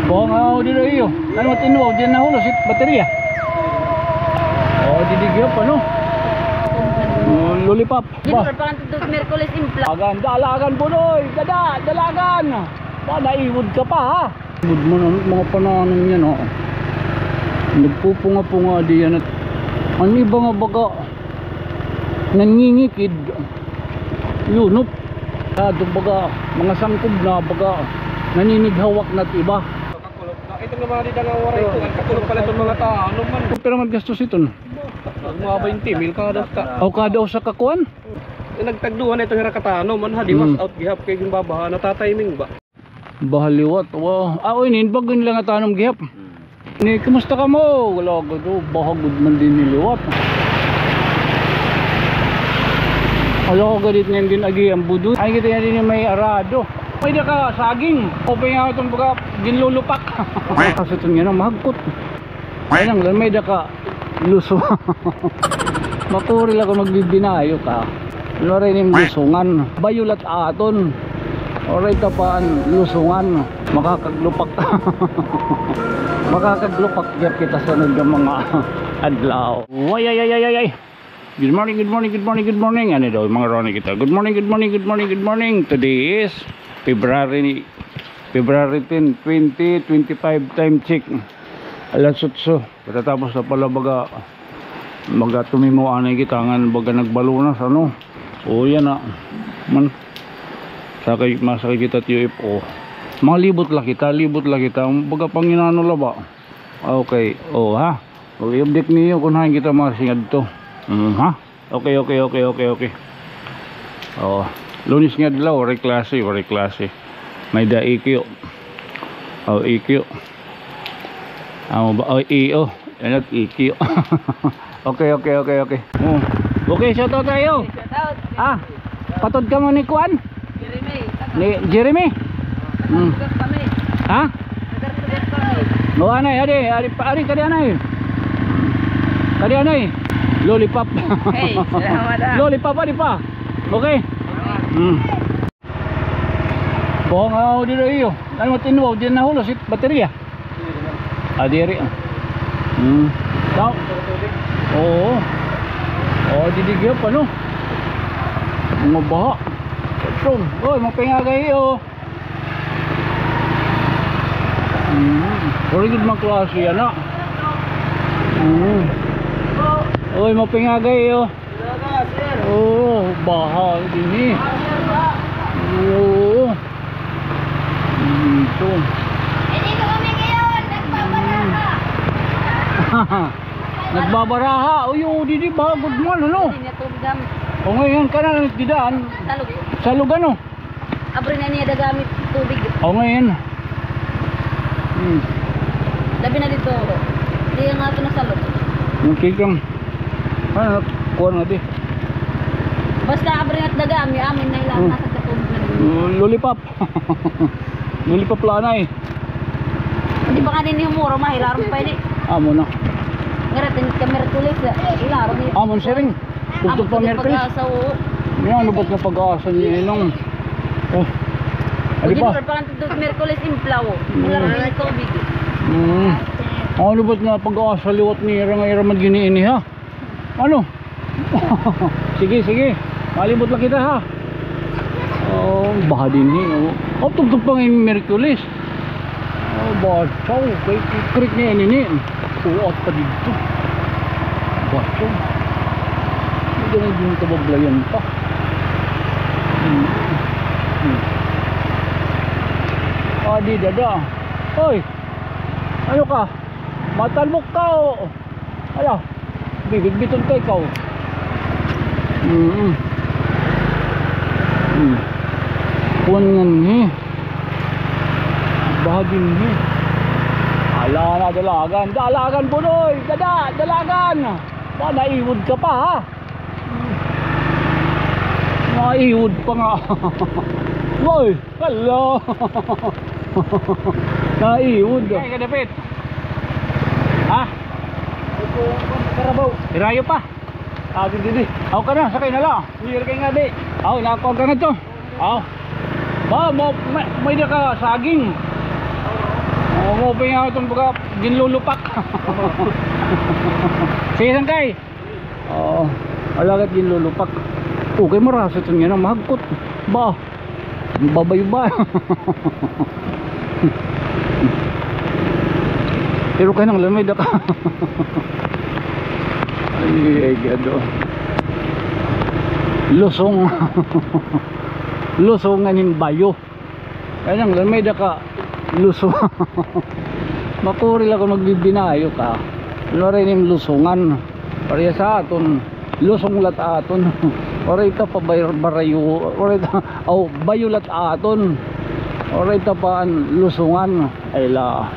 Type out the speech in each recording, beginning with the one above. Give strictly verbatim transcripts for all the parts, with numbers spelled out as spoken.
Buang ako dito iyo. Ano, tinlo, di na hulos it baterya. Oh, didi gihap, ano? Oh, lollipop. Ba? Ginoo, pangan to Miyerkules impla. Dalagan, dalagan, Bunoy! Dada, dalagan! Ba, naiwod ka pa, ha? Iwod man an mga pananom niyan, oh. Nagpupunga-punga diyan at an iba nga baga nangingikid, lunop. Ato baga, mga sangkob na baga, naninighawak na it iba. Kakulop na. Ito nga mga dida nga waray ko, kakulop pala iton mga tanom man. Pero maggastos iton. Mga twenty mil kada usa. O, kada usa ka kuan? Nagtagduha na ito hira katanom, ano, ha, di was out gihap kay ginbabaha, natatiming ba? Baha liwat, wa. Ah, oy, nin bag-o nila nga tanom gihap. Ni, kumusta kamo? Wala gud, oh, baha gud man dinhi liwat. Ala ko gadit niyan din agi ang budo. Ay, kita niya din may arado. May da ka saging. Open nga itong baga, ginlulupak. Kasi ito niya na, mahagkot. Ay lang, may da ka luso. Makuri la kon magbibinayo ka. Waray nim lusungan. Bayulat aton. Waray ta pa an lusungan. Makakaglupak. Makakaglupak gihap kita sunod nga mga adlaw. Way, ay, ay, ay, ay, ay. Good morning, good morning, good morning, good morning. Ano daw, mga Ronnie kita. Good morning, good morning, good morning, good morning. Today is February, February ten, twenty twenty-five. Time check, alas otso. Pagkatapos na pala baga, baga tumimo anay kita ngan baga nagbalunas, ano. O, yana. Man, sakay, masakay kita T U F O. Manglibot la kita, libot la kita. Baga panginano la ba? Okay, o, ha? O, i-update niyo kung hain kita mga singadto. Mm, ha? Okay, okay, okay, okay, okay. O, Lunes nga adlaw, waray klase, waray klase. May da E Q. O, E Q. Amo ba? O, E O. Ano, E Q. Okay, okay, okay, okay. O. Okay, shout out tayo. Shout out. Ah, patod kamo ni kuan? Jeremy. Ni Jeremy? Hmm. Nagkakasugat kami. Ha? Nagkakasugat kami. O, anay, adi, adi, pa, adi, kadi anay. Kadi anay. Lollipop. Hey, salamat, ah. Lollipop, adi pa. Okay? Okay. Hmm. Buhang ako dito iyo. Ano, matinwaw, di na hulos it baterya. Ah, diri, ah. Hmm. Tao. Oo. O, didi gihap, ano? Mga baha. Ito. Oy, mga pingagay, o. Hmm. Very good mga klase yana. Hmm. Oy, mga pingagay, o. Oo, baha dinhi. Oo. Dito. Eh, dito kami ngayon, nagbabaraha. Nagbabaraha. Uy, oo, didi, baha gud man, ano? Hindi niya tubig gamit. O, ngayon ka na lang didaan. Salog. Salog, ano? Abri na niya da gamit tubig. O, ngayon. Hmm. Labi na dito. Di nga ito nasalog. Okay kang. Ano, kuha nga di. Basta abri na da gamit, amin na ilang nasa katubig na dito. Mm, lollipop. Lollipop la anay. Hindi ba kanini humuro, mahilaron pa ini. Amo na. Ngarating ka Miyerkules, hilaron ini. Amo na siring. Tugtog pa Miyerkules. Pag-asa, oo. Yan, ano ba't nga pag-asa niya, inong? O. Adi pa. Hindi pa tugtog Miyerkules, implaw. Wala rin tubig. Mm. Ano ba't nga pag-asa liwat ni ira nga ira man giniini, ha? Ano? Sige, sige. Malibot la kita, ha? O, baha dinhi, o. O, tugtog pa nga Miyerkules. O, bachaw. Kay creek niya ini, ni. Uwat pa didto. Bachaw. Hindi na din kabablayan pa. Hmm. Hmm. Adi, dada. Oy! Ano ka? Matalbok ka, o. Ala, bibitbiton ka ikaw. Mm. Mm. Kuan nganhi. Baha dinhi. Ala na, dalagan. Dalagan, Bunoy! Dada, dalagan! Ba, naiwod ka pa, ha? Naiwod pa nga. Woy! Hala! Naiwod. Ay, kadapit. Ha? Karabaw. Hirayo pa. Ah, di, di, di. Aw ka na, sakay na la. Hira kay nga, di. Aw, nakuha ka na to. Aw. Ba, mo, may, may da ka saging. Oo, Open nga iton baga ginlulupak. Sige, sangkay. Oo. Alagad ginlulupak. Okay, marasa iton nga na, mahagkot. Ba? Babay ba? Pero kay nang lamay da ka. Ay, ay, gado. Lusong. Lusong nga nin bayo. Kay nang lamay da ka, lusong. Makuri la kon magbibinayo ka. Ano rin yung lusungan? Pareha sa aton, lusong lat aton. Waray ta pa bar-, barayo, waray ta, aw, bayo lat aton. Waray ta pa an lusungan. Ay la,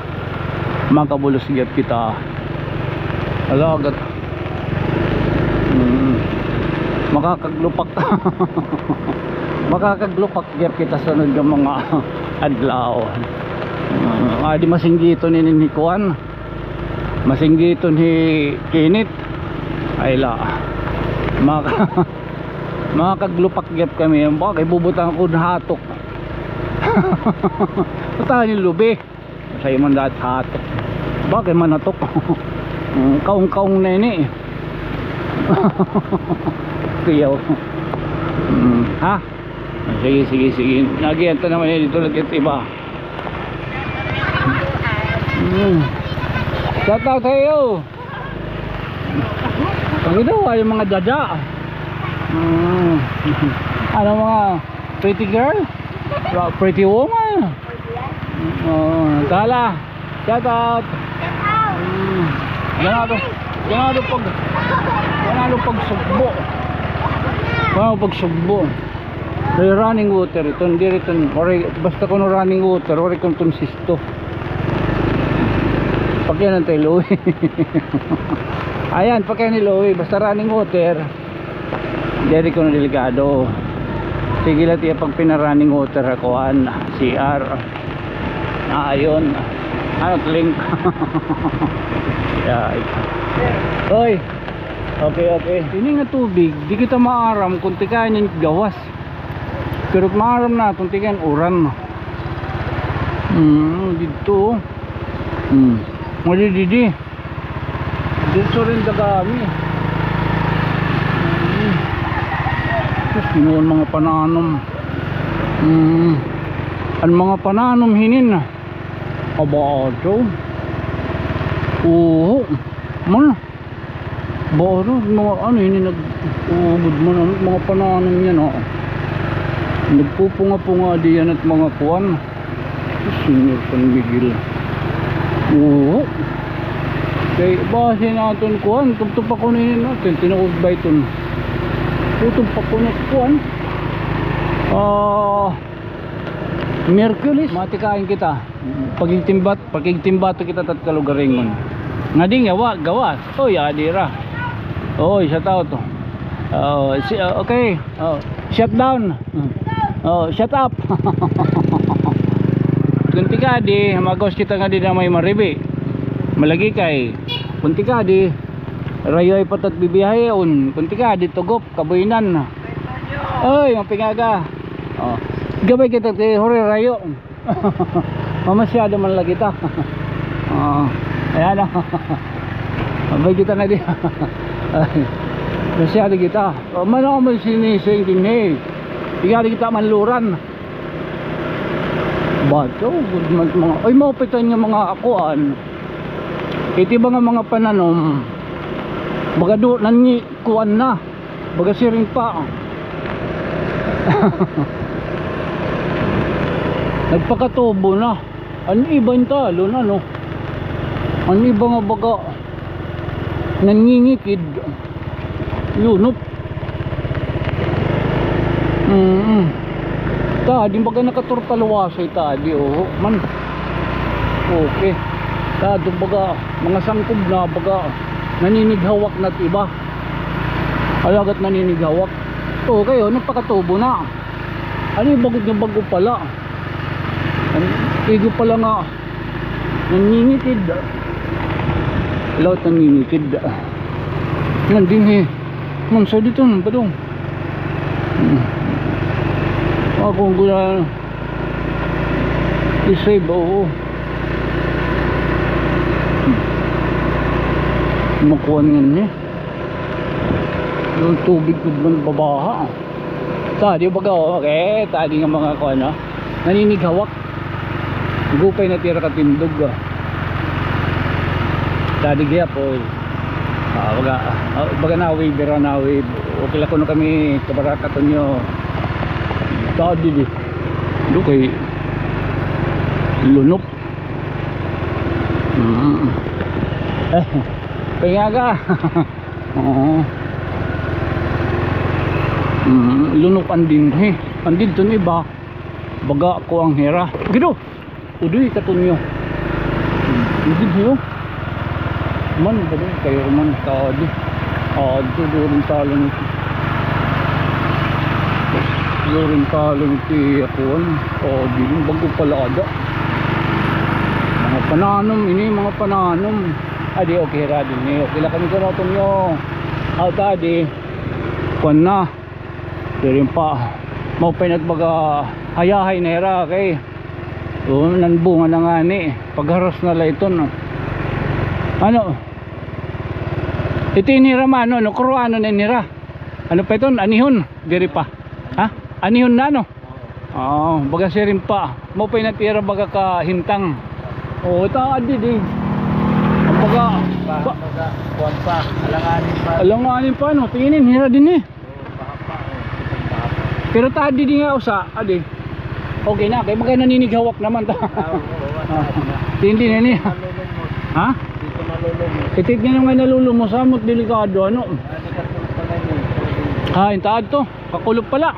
makabulos gihap kita. Alagad. Hmm. Makakaglupak. Makakaglupak gihap kita sunod nga mga adlaw. Hmm. Adi masinggiton ini ni kuan. Masinggiton hi Kinit. Ay la. Maka-, makakaglupak gihap kami. Bakit bubutang ko hatok? Patahan yung lubi. Sa iman lahat hatok. Bakit manatok? Mm, kaong-kaong na ini. Kuyaw. Mm, ha? Sige, sige, sige. Nagiyan ta naman ini dito lagi iba. Mm. Shout out sa iyo. Pag ito, ay mga dada. Mm. Ano mga pretty girl? Pretty woman. Oo, tala. Shout out. Mm. Ganado, ganado pag, ganado pag sugbo. Ganado pag sugbo. May running water iton, diri iton, waray, basta kuno running water, waray kuno iton sisto. Pakyanan ta hi Louie. Ayan, pakyanan hi Louie, basta running water. Diri kuno delikado. Sige la it iya pagpina-running water ha kuan, C R. Ah, ayun. Ano, link? Yeah. Hoy. Okay, okay. Ini nga tubig, di kita maaram kon tikang hin gawas. Pero maaram naton tikang hin uran. Hmm, didto. Hmm. Madi didi. Didto rin daga kami. Hmm. Sus, Ginoo, an mga pananom. Hmm. An mga pananom hinin. Aba, ato. Oo. Man. Ba, ano, mga, ano, ini nag-uubod man, ano, mga pananom yan, oh. Nagpupunga-punga diyan at mga kuwan. Señor San Miguel. Oo. Kay, base naton kuwan, tugtog pa kuno ini naton, tinuod ba iton? Tugtog pa kuno kuwan. Ah, Miyerkules, matikain kita. Pakigtimbat, pakigtimbat kita tat kalugaringon. Ngadi nga wa, gawas. Oy, adi ra. Oy, shout out. Oh, si, oh, okay. Oh, shut down. Oh, shut up. Kon tikadi, magawas kita ngadi nga may Maribi. Malagi kay. Kon tikadi, Rayoy pa tat bibiyaheon. Kon tikadi, Tugop, Kabuinan. Oy, mapingaga. Oh. Gabay kita ti Huri Rayo. Mamasyado man la kita. Oo. Ayan, oh. Mabay kita na di. Ay. Masyado kita. Oh, mano mo sinising din, hey. Tigari kita manluran. Bato, good man, mga, ay, maupitan nga mga kuan. Iti ba nga mga pananom? Baga do, nangi, kuan na. Baga siring pa. Nagpakatubo na. An iba intalon, ano? An iba nga baga nangingikid. Lunop. Mm. Tadi baga nakaturpaluwasay tadi, oo man. Okay. Tadi baga mga sangkob na baga naninighawak na it iba. Alagad naninighawak. Okay, oh, nagpakatubo na. Ano yung bagog na bago pala? An igo pala nga nangingikid. Lawat nangingikid. Ngan dinhi. Mansa dito, padong. Hmm. Ako ang gula. I-save, oo. Makuan ngan ni. Yung tubig ko man babaha. Tadi baga, oh, okay. Tadi nga mga kuan, no? Naninighawak. Gupay na tira katindog, ah. Tadi gihap, oy. Ah, baga, ah, baga na wave, bira na wave. Okay la kuno kami, kabaraka to niyo. Tadi di. Do kay lunop. Mm. Eh, kaya ka. Oo. Mm, lunok an dinhi. An didto ni ba? Baga ko an hira. Gido. Udoy katunyo. Gid hiyo. Man, bali kayo man tadi. Ah, dito doon talo nito. Doon talo nito, ako, ano. Oh, di, bago pala ada. Mga pananom ini, mga pananom. Ah, di, okay ra din eh. Okay la kami sa naton yo. Aw, tadi. Kuan na. Diri pa. Maupay na baga hayahay na hira kay. Oh, nanbunga na ngani. Pagharos na la iton, no. Ano? Iti nira man, ano, no? Kuro ano na nira? Ano pa iton? Anihon? Diri pa. Ha? Anihon na, no? Oo, baga siring pa. Maupay na tira baga kahintang. Oo, ito, adi, di. Ang baga, ba, baga, kuwan pa, alanganin pa. Alanganin pa, no? Tingin, hira din eh. Oo, baha pa, eh. Baha pa. Pero ta, adi, di nga usa, adi. Okay na, kay baga naninighawak naman ta. Ah, oo, wala na. Hindi na niya. Malulong mo. Ha? Dito malulong mo. Itit nga nga nalulong mo, samot delikado, ano? Ah, delikado pala yun. Ah, yung taad to. Kakulop pala.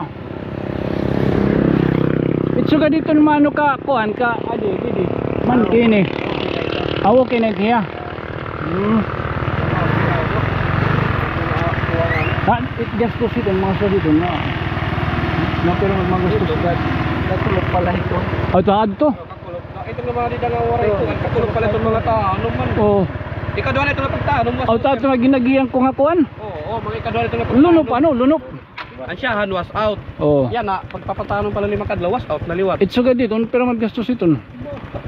Itso ka dito naman, ano ka, kuhan ka, adi, di, di. Man, kini. Ah, okay na siya. Hmm. Ha, it gastos ito, mga sa dito na. Na, pero magmagastos. Ito, gat-, gatulog pala ito. Ah, ito, adto. Ito nga mga dida nga waray kuan, kakulop pala itong mga tanom man. Oo. Ikaduha na ito nga pagtanom, mas. Aw, tato nga ginagiyan ko nga kuan. Oo, oo, mga ikaduha na ito nga pagtanom. Lunop, ano, lunop. An siyahan was out. Oo. Yan na, pagpapatanom pala ni makadlaw, was out na liwat. Itso ka dito, pero maggastos iton.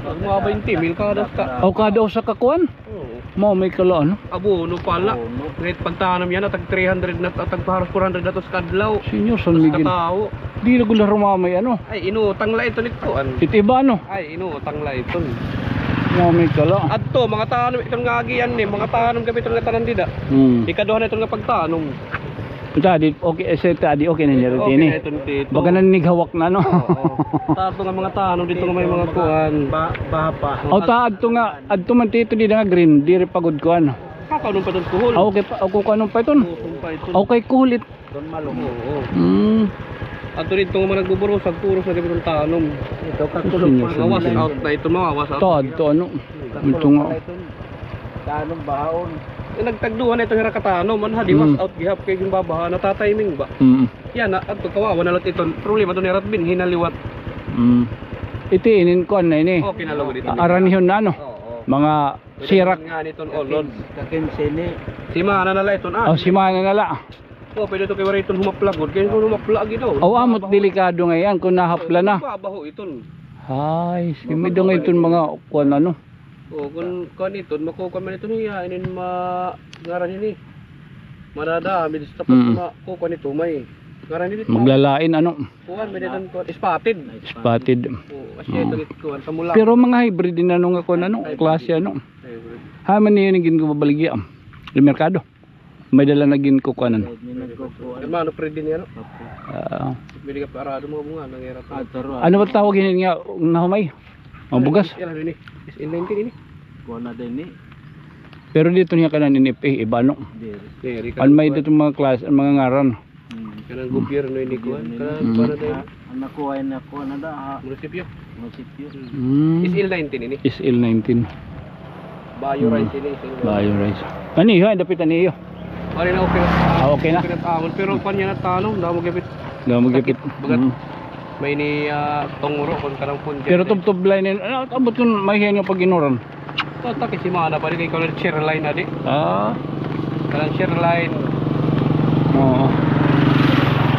Mga twenty mil kada usa ka. Aw, kada usa ka kuan? Oo. Mao may kalaan. Abono pala. Abono. Ngayon pagtanom yan, tag three hundred na, tag paharos four hundred na to sa kadlaw. Senyor San Miguel. Sa katao. Di na gula rumamay, ano? Ay, inutang la ito ni kuan. Ito iba, ano? Ay, inutang la ito. Mao may kala. Adto, mga tanom, iton nga agi yan, eh. Mga tanom kami iton nga tanan dida. Hmm. Ikaduha na iton nga pagtanom. Ito, adi, okay, eh, sa ito, adi, okay na niya, okay na iton, tito. Baga naninighawak na, no? Oo. Tato nga mga tanom, dito nga may mga kuan. Ba-, baha pa. Aw, ta, adto nga, adto man, tito, di na nga green, diri pa gud kuan. Kakanon pa iton kuhol. Ah, okay pa, ako kanon pa iton. Kuhol pa iton. Okay, kuhol it-, Don Malo. Oo. Mm. Ato dito nga mga nagbuburusag, puros na gamiton tanom. Ito, kakulog pa. Mga was out na ito, mga was out. Ito, adto, ano? Ito nga. Tanom, bahaon. Eh, nagtagduhan na ito, hira katanom. Ano, hadi, was out, gihap, kay yung babaha, natatiming ba? Mm. Yan na, ato, kawawa na lang ito. Problema ito ni Ratbin, hinaliwat. Mm. Iti, inin kuan na ini. Okay na lang dito. Aranihon na, ano? Oo. Mga sirak. Nga niton, oh, Lord. Kakinse ni. Simana na la iton, ah. Oh, simana na la. Oh, pwede to kay waray iton humapla gud. Kay kung humapla gid, oh. Oh, amot delikado nga yan kung nahapla na. Babaho iton. Ay, si may dungay iton mga kuan, ano. Oh, kung kuan iton, makukuan man iton hiya, inin ma-, ngaran ini. Manada, may tapos makukuan ito, may ngaran ini. Maglalain, ano. Kuan, may iton kuan, spotted. Spotted. Oh, asya ito, kuan, sa mula. Pero mga hybrid din, ano nga kuan, ano, klase, ano. Hybrid. Ha, man niyo nin ginkubabaligya. Sa merkado. May dala na ginkukuanan. Hermano, pwede niya, no? Ah. Pwede ka parado mga bunga, nangyarap. Ah, taro. Ano ba tawag yun nga nahumay? Ang bugas? Yan, ano ini? Is in nineteen ini. Kuha na din ni. Pero dito niya kanan ini, eh, iba, no? Diri. Diri ka. An may dito mga klase, mga ngaran. Hmm. Kanang gobyerno ini, kuan, kanang kuan na din. An nakuha, an nakuha na da, ha? Munisipyo. Munisipyo. Mm. S L nineteen ini. S L nineteen. Bio rice ini, S L nineteen. Bio rice. Ani, ha, dapit ani iyo. Pare na, okay na. Ah, okay na. Okay na taon, pero kuan niya na tanom, damo gapit. Damo gapit. Sakit, bagat. Mm. May ni, ah, tungro kon kanang punje. Pero tubtob la ini, ano, abot kon may hiya niyo pag-inuran. Ito, ta, kay simana pa rin kay kanang chair line na di. Ah. Kanang chair line. Oo.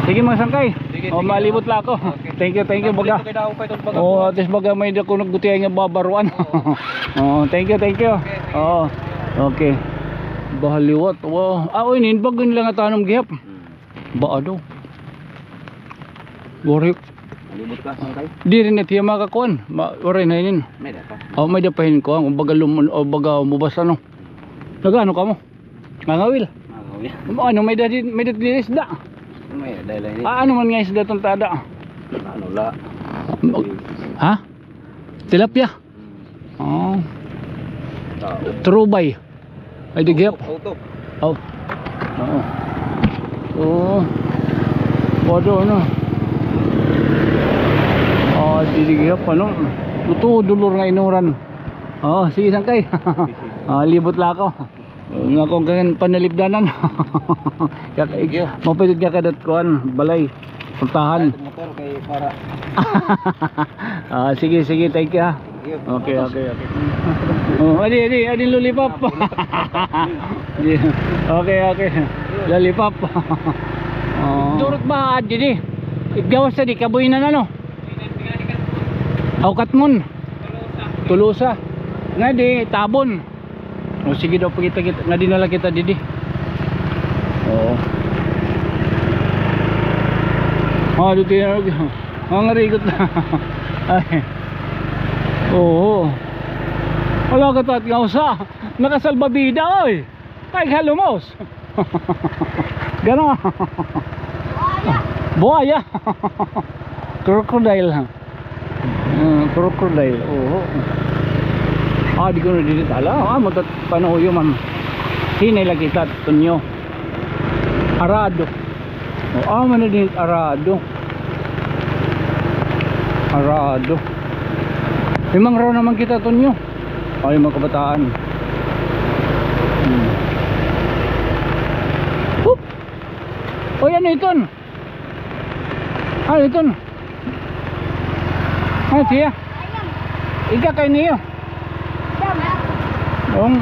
Sige, mga sangkay. Sige, sige. Malibot la ako. Okay. Thank you, thank you, baga. Dito kay daw pa itong baga. Oo, at least baga may dako naggutiay nga babaruan. Oo. Oo, thank you, thank you. Okay, sige. Oo. Okay. Baha liwat. Wow. Ah, oy, inin bag-o nila nga tanom gihap. Hmm. Ba, ado. Waray. Malibot ka, sangkay? Diri na tiya makakuan. Ma-, waray na inin. May-ada pa. Oh, may-ada pa hin kuan. Kumbaga lum-, o baga mubas, ano. Nag-ano kamo? Ngangawil. Ngangawil. Ano, may-ada di, may-ada diri isda. May-ada la ini. Ah, ano man nga isda ton tada? Ano la? Ha? Tilapia? Hmm. Oh. Tao. Trubay. Ay, di gihap. Auto. Oh. Oo. Oo. Wado, ano? Ah, di, di gihap, ano? Tutuo, dolor nga inuran. Oh, sige, sangkay. Ah, libot la ako. Nga akon kan panalipdanan. Kaya, mapindot nga kadat kuan, balay. Pultahan. Ay, motor kay para. Ah, sige, sige, thank you, ha. Thank you. Okay, okay, okay. Oh, adi, adi, adi, lollipop. Okay, okay. Lollipop. Oh. Durot ba, adi, di? Iggawas sa di, kabuy na na, no? Aw, Katmon. Tolosa. Nga di, Tabon. O, sige daw, pakita kita. Nga dinala kita didi. Oo. Ah, dito yan. Mga ngarigot na. Ay. Oo. Wala ka tat nga usa. Nakasalbabida, oy. Ay, halumos. Gana. Buhaya. Crocodile. Ah, crocodile, oo. Ah, di ko na dili tala. Ah, matat panuyo man. Hinay lagi ta, Tonyo. Arado. O, ah, man na din, arado. Arado. May mangraw naman kita, Tonyo. Ay, mga kabataan. Hmm. Oop! Oy, ano iton? Ano iton? Ano siya? Iga kay niyo. Ong.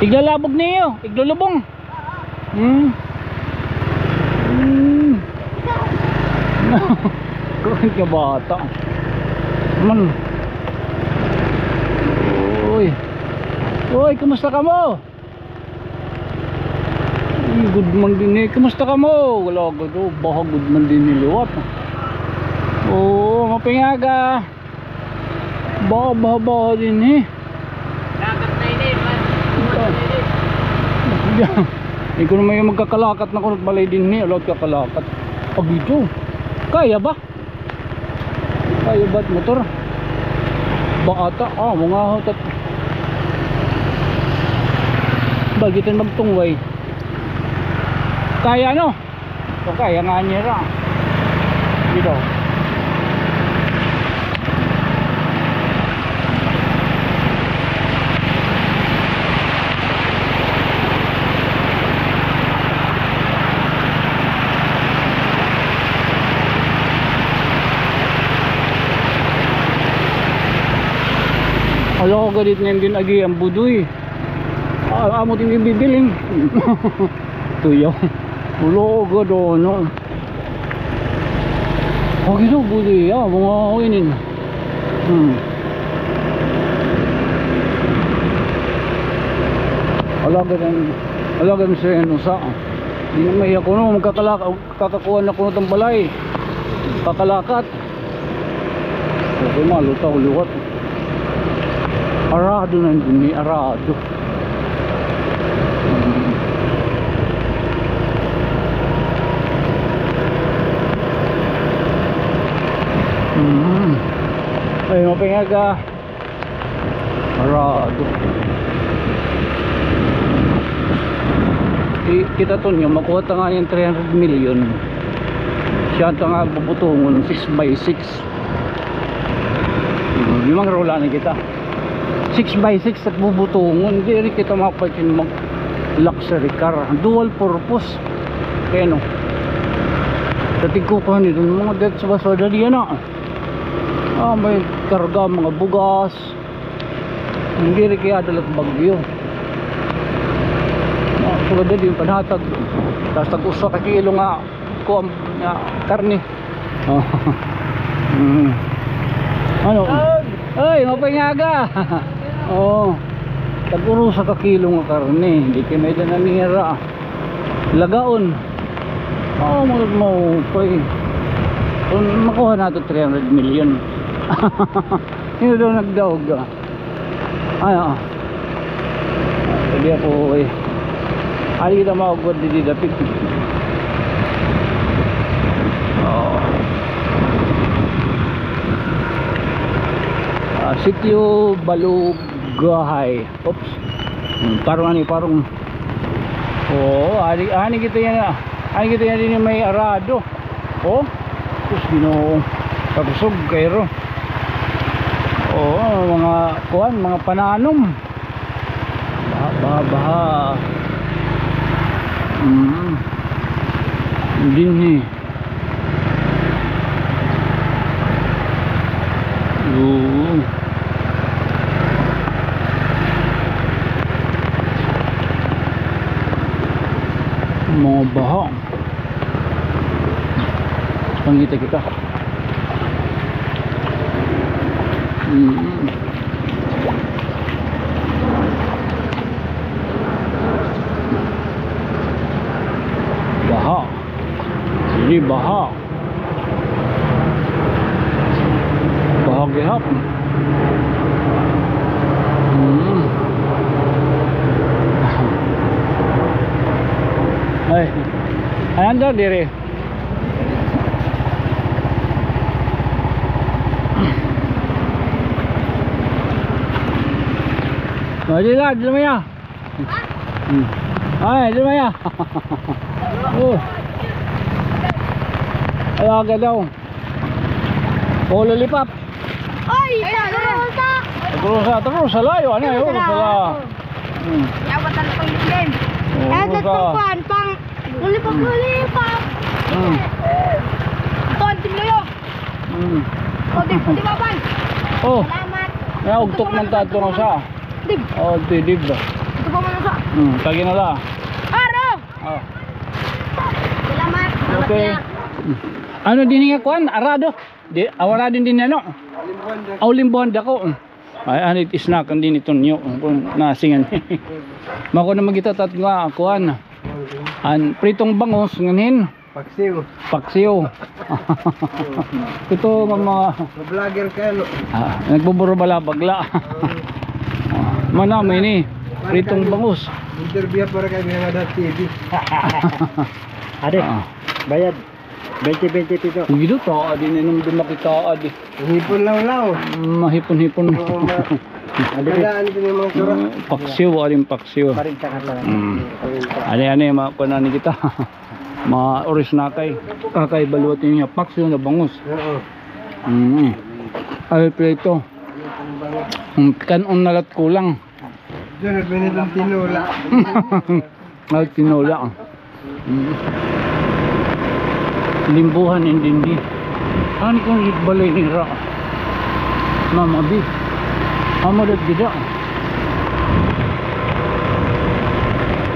Iglalabog niyo, iglulubong. Hmm. Hmm. Kuan ka bata. Man. Uy. Uy, kumusta kamo? Ay, good man dinhi. Kumusta kamo? Wala gud, oh. Baha gud man dinhi liwat. Oo, maupay nga aga. Baha, baha, baha dinhi. Dagat na ini, man. Ikaw na may magkakalakat na kunot balay dinhi. Alaw kakalakat. Pag ito. Kaya ba? Ay, bat motor. Ba ata, ah, mga hotat. Bagitan magtungway. Kaya, no? So, kaya nga nira. Dito. Hala, gadit nga din agi an budoy. Ah, amo din bibiling. Tuyo. Hala, gado, no? Pag ito, budoy, ah, mga inin. Hmm. Alaga din, alaga din sa yan, usa. Di na may ako, no, magkakalaka-, kakakuha na kuno tang balay. Kakalakat. Okay, malutaw liwat. Arado na dinhi, arado. Mm. Ay, maupay nga aga. Arado. Di, kita, Tonyo, makuha ta nga yung three hundred million. Siya ta nga bubutongon, six by six. Hmm, limang rola na kita. Six by six at bubutongon. Diri kita mapalit hin mag luxury car. Dual purpose. Kaya, no? Sa tigkukuhan nito, mga dito sa basura, dali yan, ah. Ah, may karga, mga bugas. Diri kaya dalat bagyo. Ah, tulad din, yung panhatag. Tapos tag-usa ka kilo nga, kuwan, nga karne. Oh. Mm. Ano? Ay, maupay nga aga. Oo. Tag-urusa ka kilo nga karne, di kay may-ada na nira. Lagaon. Oo, mga maupay. Kung makuha nato three hundred million. Yun daw nagdaog, ah. Ay, oo. Sabi ako, eh. Ari kita maugwad di dapit. Oo. Ah, Sitio Balugahay. Oops. Hmm, parong ani, parong. Oo, ani, ani kita yana, ah. Ani kita yana dinhi may arado. Oh, sus, Ginoo. Kakusog kay ro. Oo, mga kuan, mga pananom. Baha, baha, baha. Mm. Dinhi. Oo. Mga baha. Pangita kita. Mm. Baha. Sige, baha. Baha gihap. Mm. Ay. Ay, anda diri. Dali la, dali maya. Hmm. Ay, dali maya. Oh. Ay, aga daw. Oh, lollipop. Ay, tagrosa. Tagrosa, tagrosa layo, ano, tagrosa la. Hmm. Yawat ang pang game. Oh, tagrosa. Pang, pang, lollipop, lollipop. Hmm. Ito, ang timloyo. Hmm. Oh, di, di ba, Pay? Oh. Salamat. Naugtok man ta ito nga sa. Dib. Oh, di, dib. Ito pa man sa. Hmm, tagi na la. Aro! Oh. Salamat. Okay. Ano dinhi nga kuan? Arado? Di, awara din din ano? Aw, limbuhan dako. Ay, ano it snack an dinhi, Tonyo? Kung nasingan. Mako na magita tat nga kuan. An pritong bangus nganhin. Paksiw. Paksiw. Ito nga mga vlogger ka, no? Ah, nagbuburo-balabag la. Ah, manami ini. Pritong bangus. Interview para kay mga dati T V. Ade, bayad. Twenty, twenty pesos. Uy, dito, adi na nung dumakita, adi. Hipon lang, lang. Mahipon-hipon. Oo, ma-, adi, kailangan ito ng mga sura. Mm, paksiw, ading paksiw. Parinta ka talaga. Mm. Parinta. Adi, adi, makuha na ni kita. Mga oris na kay, kakay baluwat niya, paksiw na bangus. Oo. Mm. Ay, plito. Mm, kan-on na lat kulang. Diyan, nagbinitang tinola. Ay, tinola. Mm. Limbuhan in dinhi. Ani kon it balay nira? Mama bi. Amo dat gida.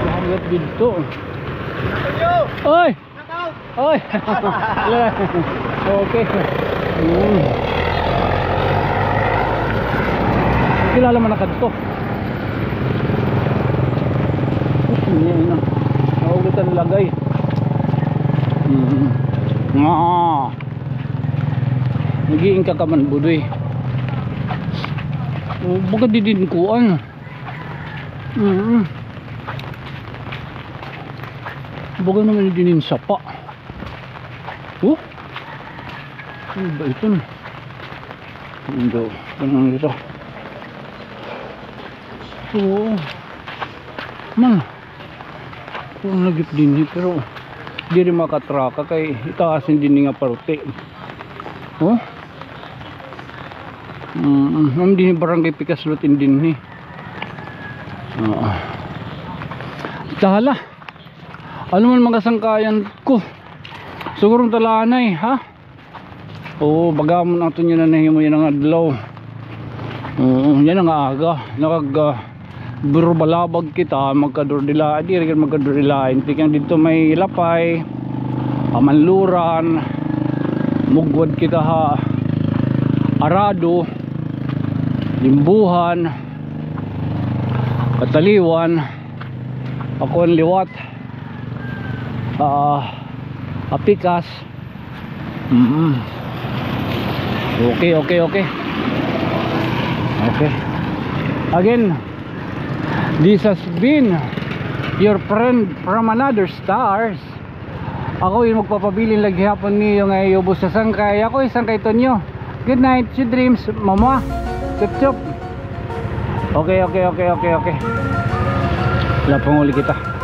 Dagat didto. Oy! Oy! Okay. Mm. Kilala man na kadto. Uy, niya, ina. Naugot an lagay. Mm. Ah. Nag-iingka ka man, Budoy. Oh, baga didin kuan. Mm. Baga naman didin sapa. Oh? Ano ba ito? Hindi. Ano ito? Oo. Man. Kung lagip dinhi, pero diri makatraka kay itaas in dinhi nga parte. Oh? Mm, mm, dinhi barangay Picaslot in dinhi. Oo. Tala. Ano man mga sangkayan ko? Siguro talanay, ha? Oo, baga mo na ito niya na nahimo yana nga adlaw. Oo, yana nga aga. Nakag, ah, buro-balabag kita, magkadurdilain, diri ka magkadurdilain. Tikang didto may lapay, pamanluran, mugwad kita ha arado, limbuhan. Kataliwan. Ako an liwat. Ah, apikas. Mm. Okay, okay, okay. Okay. Again, this has been your friend from another stars. Ako it magpapabilin la gihapon niyo nga iubos sa sangkay. Ako it Sangkay Tonyo. Good night, sweet dreams, mama. Chup, chup. Okay, okay, okay, okay, okay. Lapanguli kita.